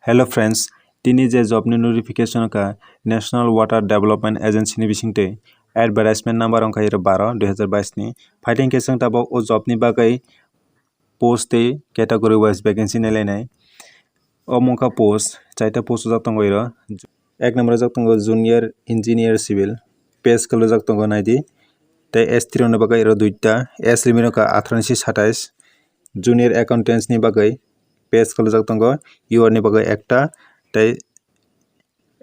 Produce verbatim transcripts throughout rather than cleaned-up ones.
Hello friends, tini je job ni notification ka National Water Development Agency ni bisingtwi advertisement number wngkha iro baro dui hazar bais ni. Phaidi hwnkhe chwng tabuk o job ni bagwi post tei category wise vacancy nailainai. Omo wngkha post, chaita post rijak tongo iro. Ek number rijak tongo Junior Engineer Civil, pay scale rijak tongo naidi. Tei S T rokni bagwi iro duita, age limit wngkha atharo ni satais. Junior Accountants ni bagwi pay scale rijak tongo, U R ni bagwi ekta, tei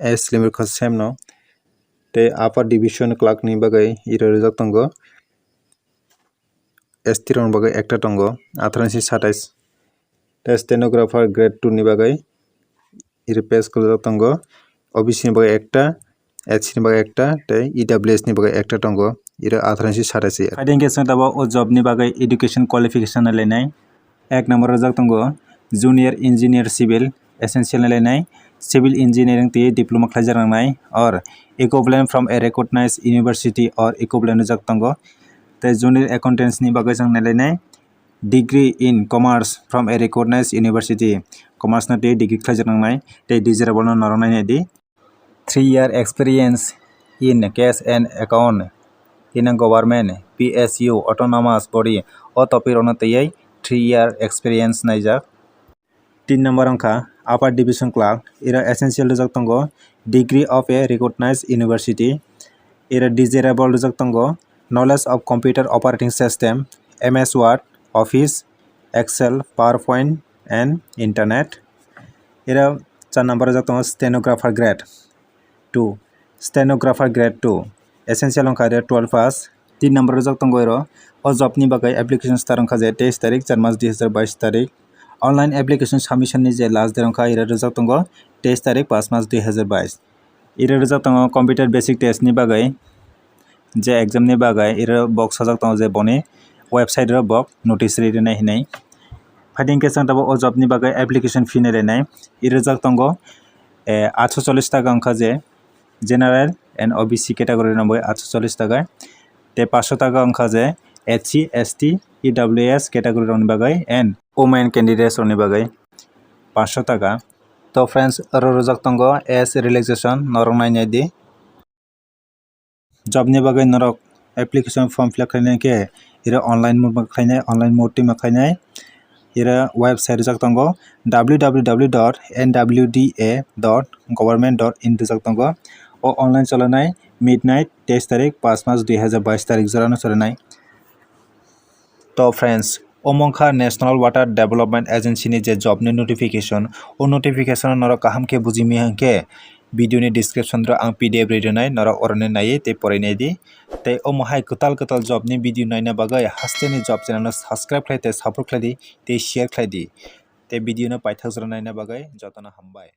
age limit kha same no. Tei Upper Division Clerk ni bagwi iro rijak tongo, S T rokni bagwi ekta tongo, atharo ni satais. Tei Stenographer Grade two ni bagwi iro pay scale rijak tongo, O B C ni bagwi ekta, S C ni bagwi ekta tei E W S ni bagwi ekta tongo, iro atharo ni satais. Phaidi hwnkhe chwng tabuk o job ni bagwi education qualification nailainai. Ek number rijak tongo Junior Engineer Civil, essential nailainai, civil engineering tei diploma khlaijak nangnai or equivalent from a recognized university or equivalent rijak tongo. Tei Junior Accountants ni bagwi chwng nailainai, degree in commerce from a recognized university, commerce no tei degree khlaijak nangnai, tei desirable no norok nainai di. Three year experience in cash and account in a government, P S U, autonomous body, o topic rokno twiwi three year experience naijak. Tin number wngkha Upper Division Clerk, iro essential rijak tongo degree of a recognized university, iro desirable rijak tongo knowledge of computer operating system, M S Word, Office, Excel, PowerPoint and internet. Iro char number rijak tongo Stenographer Grade two, Stenographer Grade two, essential wngkha iro twelve pass. Tin number rijak tongo iro. O job ni bagwi application start wngkha je teis tarik, char mas dui hazar bais tarik. Online application submission ni je last date wngkha iro rijak tongo teis tarik, paanch mas dui hazar bais. Iro rijak tongo computer basic test ni bagwi, je exam ni bagwi iro bok sajak tongo je boni website ro bok notice ri rinai hinwi. Phaidi hwnkhe chwng tabuk o job ni bagwi application fee nailainai. Iro rijak tongo, eh, atso chollish taka wngkha je general and O B C category rokni bagwi atso chollish taka, tei paanch taka wngkha je S C, S T, E W S category rokni bagwi and women candidates rokni bagwi paanch taka. To friends, oro rijak tongo age relaxation, norok nainai di. Job ni bagwi norok application form fill up khlainai khe, iro online mode ma khlainai, online mode twi ma khlainai. Iro website rijak tongo, W W W dot N W D A dot government dot in rijak tongo. O online cholanai midnight teis tarik, paanch mas dui hazar bais tarik jora no cholanai. To friends, omo wngkha National Water Development Agency ni je job ni notification. O notification o norok kaham khe buji miya hwnkhe, video ni description ro ang P D F ri rinai, norok oroni naiwi tei porinai di. Tei omo hai kwtal kwtal job ni video naina bagwi haste ni job channel no subscribe khlai tei support khlai di tei share khlai di. Tei video no paithak jora naina bagwi jotono hambai.